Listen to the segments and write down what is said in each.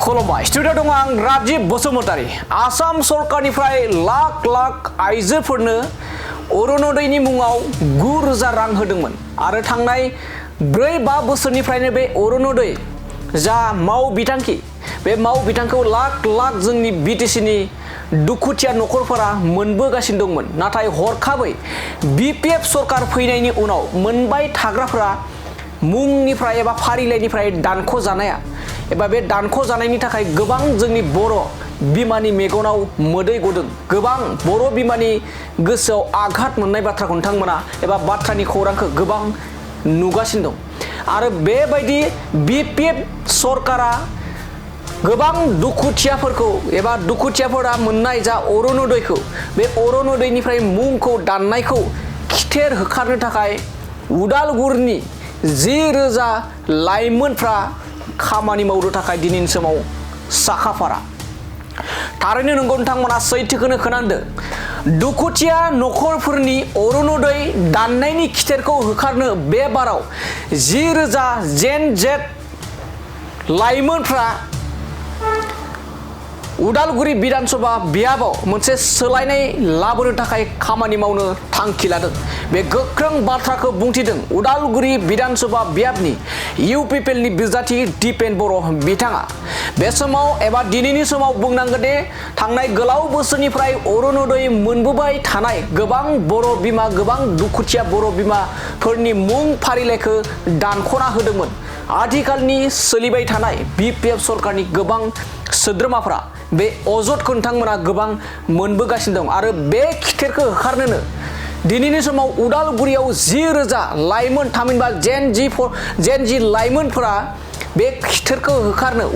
खुलुमबाय स्टुडिअ दङ आं राजिब बसुमतारी आसाम सरकारनिफ्राय लाख लाख आइजोफोरनो अरुणोदयनि मुङाव 9,000 रां होदोंमोन आरो थांनाय 4-5 बोसोरनिफ्रायनो बे अरुणोदय जा माव बिथांखि बे माव बिथांखौ लाख लाख जोंनि बिटिसिनि दुखुथिया नखरफोरा मोनबोगासिनो दंमोन नाथाय हरखाबै बिपिएफ सरकार फैनायनि उनाव मोनबाय थाग्राफोरा मुंनिफ्राय एबा फारिलाइनिफ्राय दानख' जानाया एबा बे दानख' जानायनि थाखाय गोबां जोंनि बर' बिमानि मेगनाव मोदै गदों गोबां बर' बिमानि गोसोआव आघात मोननाय बाथ्राखौ नोंथांमोना एबा बाथ्रानि खौरांखौ गोबां नुगासिनो दं आरो बेबायदि बिपिएफ सरकारा गोबां दुखुथियाफोरखौ एबा दुखुथियाफोरा मोननाय जा अरुणोदयखौ बे अरुणोदयनिफ्राय मुंखौ दाननायखौ खिथेर होखारनो थाखाय उदालगुरिनि 10,000 लाइमोनफ्रा खामानि मावनो थाखाय दिनैनि समाव साखाफारा थारैनो नंगौ नोंथांमोना सैथोखौनो खोनांदों दुखुथिया नखरफोरनि अरुणोदय दाननायनि खिथेरखौ होखारनो बे बाराव 10,000 जेन-जेट लाइमोनफ्रा उदालगुरि विधानसभा बियाबाव मोनसे सोलायनाय लाबोनो थाखाय खामानि मावनो थांखि लादों बे गोख्रों बाथ्राखौ बुंथिदों उदालगुरि विधानसभा बियाबनि इउपिपिएलनि बिजाथि दिपेन बर' बिथाङा बे समाव एबा दिनैनि समाव बुंनांगोन दि थांनाय गोलाव बोसोरनिफ्राय अरुणोदय मोनबोबाय थानाय गोबां बर' बिमा गोबां दुखुथिया बर' बिमाफोरनि मुं फारिलाइखौ दानख'ना होदोंमोन आथिखालनि सोलिबाय थानाय बिपिएफ सरकारनि गोबां सोद्रोमाफोरा बे अजदखौ नोंथांमोना गोबां मोनबोगासिनो दं आरो बे खिथेरखौ होखारनोनो दिनैनि समाव उदालगुरियाव 10,000 लाइमोन थामहिनबा जेन-जि लाइमोनफोरा बे खिथेरखौ होखारनो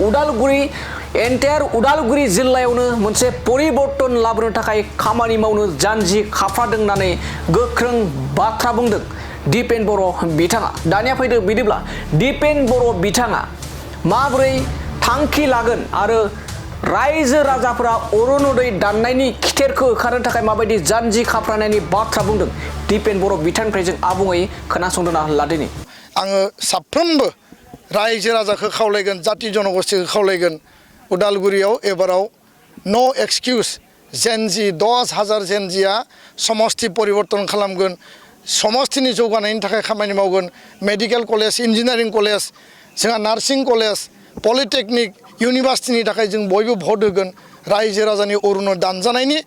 एन्टायार उदालगुरि जिल्लायावनो मोनसे परिबर्तन लाबोनो थाखाय खामानि मावनो जानजि खाफ्रादों होननानै गोख्रों बाथ्रा बुंदों दिपेन बर' बिथाङा दानिया फैदो बिदिब्ला दिपेन बर' बिथाङा माबोरै थांखि लागोन आरो रायजो राजाफोरा अरुणोदय दाननायनि खिथेरखौ होखारनो थाखाय माबायदि जानजि खाफ्रानायनि बाथ्रा बुंदों दिपेन बर' बिथांनिफ्राय जों आबुङै खोनासंदों लादिनि आङो साफ्रोमबो रायजो राजाखौ खावलायगोन जाति जनगोष्ठीखौ खावलायगोन उदालगुरियाव एबाराव नो एक्सकिउज जेन-जि 10,000 जेन-जिया समष्टि परिबर्तन खालामगोन समष्टिनि जौगानायनि थाखाय खामानि मावगोन मेडिकेल कलेज इन्जिनियारिं कलेज जोंहा नार्सिं कलेज पलिटेकनिक इउनिभार्सिटिनि थाखाय जों बयबो भट होगोन रायजो राजानि अरुणोदय दानजानायनि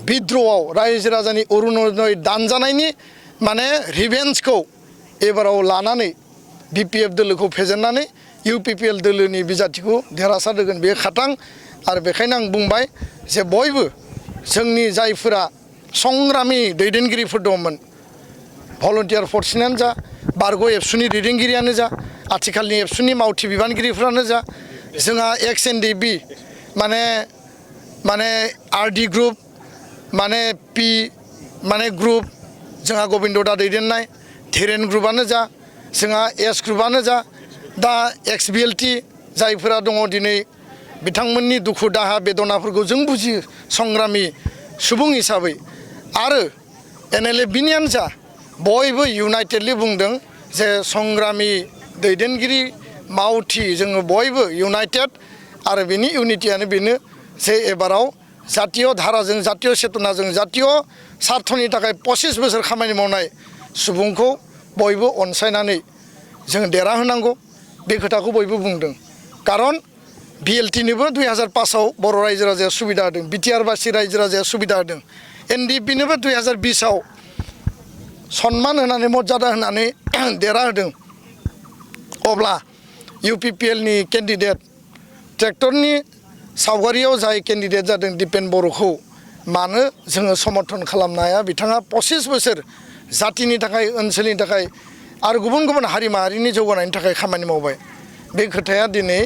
बिद्र'आव रायजो राजानि अरुणोदय दानजानायनि माने रिभेन्सखौ एबाराव लानानै बिपिएफ दोलोखौ फेजेननानै इउपिपिएल दोलोनि बिजाथिखौ देरहासार होगोन बे खाथां आरो बेखायनो आं बुंबाय जे बयबो जोंनि जायफोरा संग्रामि दैदेनगिरिफोर दंमोन भलन्टियार फर्सआनो जा बारग' एबसुनि दैदेनगिरियानो जा आथिखालनि एबसुनि मावथि बिबानगिरिफ्रानो जा जोंहा एक्स एनडिबि माने आरडि ग्रुप माने पि माने ग्रुप जोंहा गबिन्द दा दैदेननाय धीरेन ग्रुपआनो जा जोंहा एस ग्रुपआनो जा दा एक्स बिएलटि जायफोरा दङ दिनै बिथांमोननि दुखु दाहा बेदनाफोरखौ जों बुजियो संग्रामि सुबुं हिसाबै आरो एनएलएफबिनियानो जा बयबो इउनाइटेडलि बुंदों जे संग्रामि दैदेनगिरि मावथि जोङो बयबो इउनाइटेड आरो बेनि इउनिटियानो बेनो जे एबाराव जातीय धाराजों जातीय चेतनाजों जातीय सार्थनि थाखाय 25 बोसोर खामानि मावनाय सुबुंखौ बयबो अनसायनानै जों देरहाहोनांगौ बे खोथाखौ बयबो बुंदों कारन बिएलटिनोबो 2005 आव बर' रायजो राजाया सुबिदा होदों बिटिआरबासि रायजो राजाया सुबिदा होदों एनडिपिनोबो 2020 आव सन्मान होनानै मर्यादा होनानै देरहाहोदों अब्ला इउपिपिएलनि केन्डिडेट ट्रेक्टरनि सावगारियाव जाय केन्डिडेट जादों दिपेन बर'खौ मानो जोङो समर्थन खालामनो हाया बिथाङा 25 बोसोर जातिनि थाखाय ओनसोलनि थाखाय आरो गुबुन गुबुन हारि माहारिनि जौगानायनि थाखाय खामानि मावबाय बे खोथाया दिनै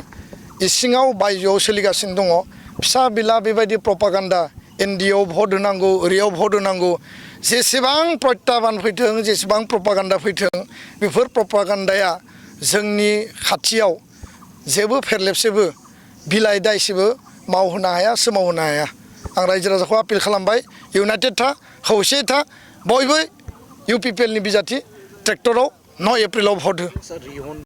इसिङाव बायजोआव सोलिगासिनो दङ फिसा बिला बेबायदि प्रपागान्डा एनडिएआव भट होनांगौ ओरैयाव भट होनांगौ जेसेबां प्रत्याबान फैथों जेसेबां प्रपागान्डा फैथों बेफोर प्रपागान्डाया जोंनि खाथियाव जेबो फेरलेबसेबो बिलाइ दायसेबो मावहोनो हाया सोमावहोनो हाया आं रायजो राजाखौ आपिल खालामबाय इउनाइटेड था खौसे था बयबो इउपिपिएलनि बिजाथि ट्रेक्टराव 9 एप्रिलाव भट हो